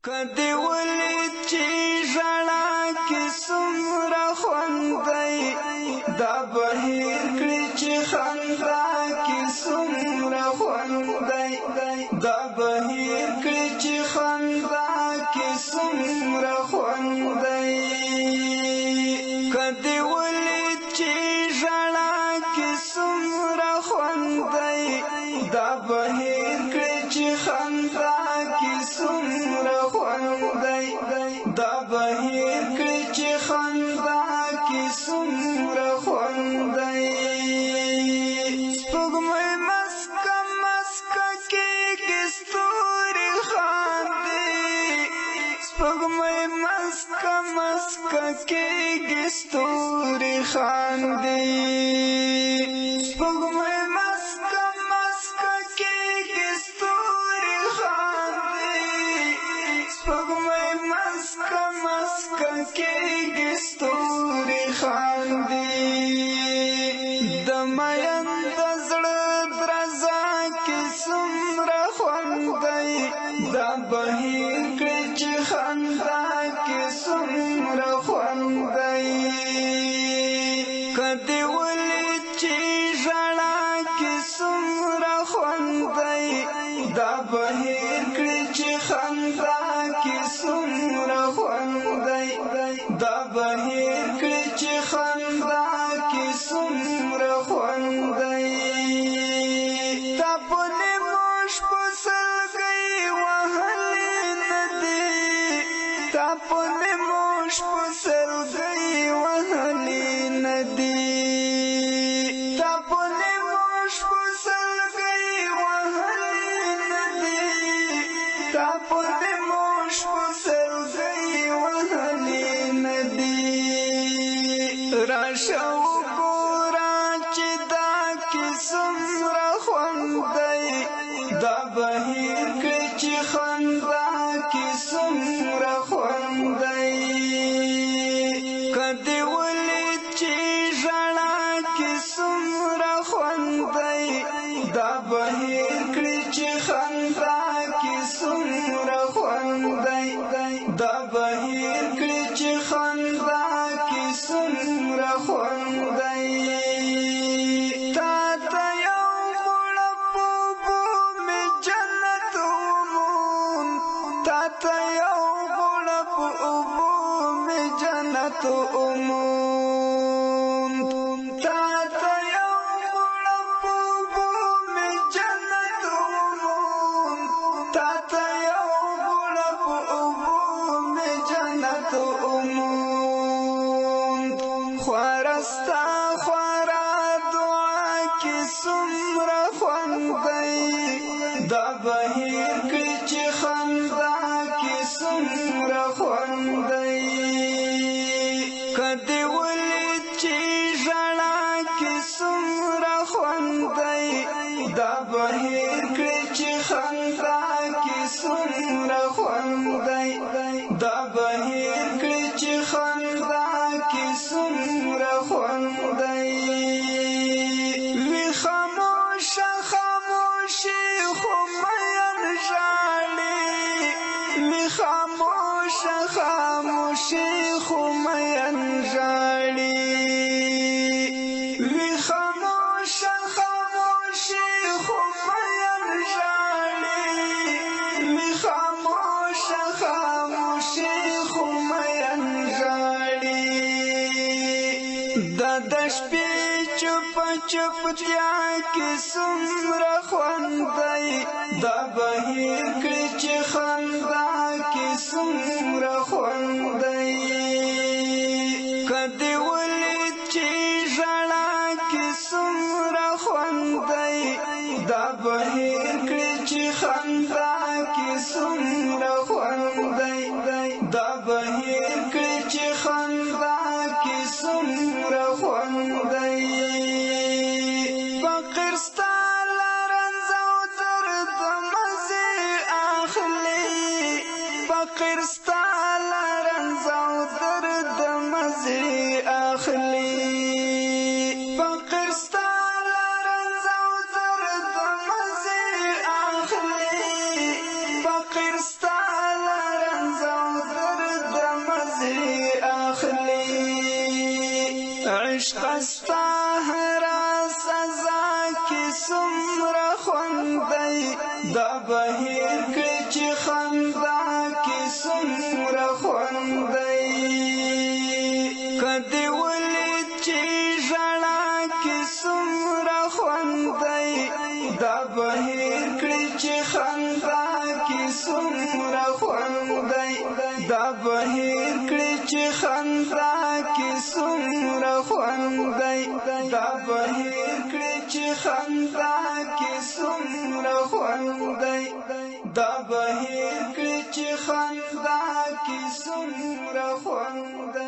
کدی ولید چې ژړا کې څومره خوند دی، دا بهیر کړي چې خندا کې څومره خوند دی، دا بهیر کړي چې خندا کې څومره خوند دی. کدی ولید چې ژړا کې څومره خوند دی، دا بهیر کړي چې خندا کې څومره خوند دی، دا بهیر کړي چې خندا کې څومره خوند دی. سپوږمۍ مسکه مسکه کېږي ستوري خاندي، سپوږمۍ مسکه مسکه کېږي ستوري خاندي، سپوږمۍ مسکه مسکه کېږي ستوري خاندي، سپوږمۍ مسکه مسکه کېږي ستوري خاندي. د مین د زړه درزا کې څومره خوند دی، دا بهیر کړي چې خندا کې څومره خوند دی. کدی ولید چې ژړا کې څومره خوند دی، دا بهیر کړي چې خندا کې څومره خوند دی، دا بهیر کړي چې خندا کې څومره خوند دی. تا په نیمو شپو سلګۍ وهلې نه دي، تا په نیمو شپو سلګۍ وهلې نه دي، تا په نیمو شپو سلګۍ وهلې نه دي، تا په نیمو شپو سلګۍ وهلې نه دي. راشه وګوره چې دا کې څومره خوند دی، دا بهیر کړي چې خندا کې څومره خوند دی. کدی ولید چې ژړا کې څومره خوند دی، دا بهیر کړي چې خندا کې څومره خوند دی، دا بهیر کړي چې خندا کې څومره خوند دی. تا ته یو غوړپ اوبو مې جنت وموند، تا ته یو غوړپ اوبو مې جنت وموند، تا ته یو غوړپ اوبو مې جنت وموند، تا ته یو غوړپ اوبو مې جنت وموند. خواره ستا خواره دعا کې څومره خوند دی، دا بهیر کړي چې خندا کې څومره خوند دی. کدی ولید چې ژړا کې څومره خوند دی، دا بهیر کړي چې خندا کې څومره خوند دی، دا بهیر کړي چې خندا کې څومره خوند دی. وی خاموشه خاموشي خو مین ژاړي، وی خاموشه خاموشي خو مین ژاړي، وی خاموشه خاموشي خو مین ژاړي، وی خاموشه خاموشي خو مین ژاړي. دا د شپې چوپ چوپتیا کې څومره خوند دی، دا بهیر کړي چې خندا کې څومره خوند دی. کدی ولید چې ژړا کې څومره خوند دی، دا بهیر کړي چې خندا کې څومره خوند دی، دا بهیر کړي چې خندا کې څومره خوند دی. فقیر ستا له رنځ او درد مزې اخلي، فقیر ستا له رنځ او درد مزې اخلي، فقیر ستا له رنځ او درد مزې اخلي، فقیر ستا له عشق ستا هر سزا کې څومره خوند دی، دا بهیر کړي چې خندا کې څومره خوند دی. کدی ولید چې ژړا کې څومره خوند دی، دا بهیر کړي چې خندا کې څومره خوند دی. دا بهیر کړي چې خندا کې څومره خوند دی. دا بهیر کړي چې خندا کې څومره خوند دی. دا بهیر کړي چې خندا کې څومره خوند دی.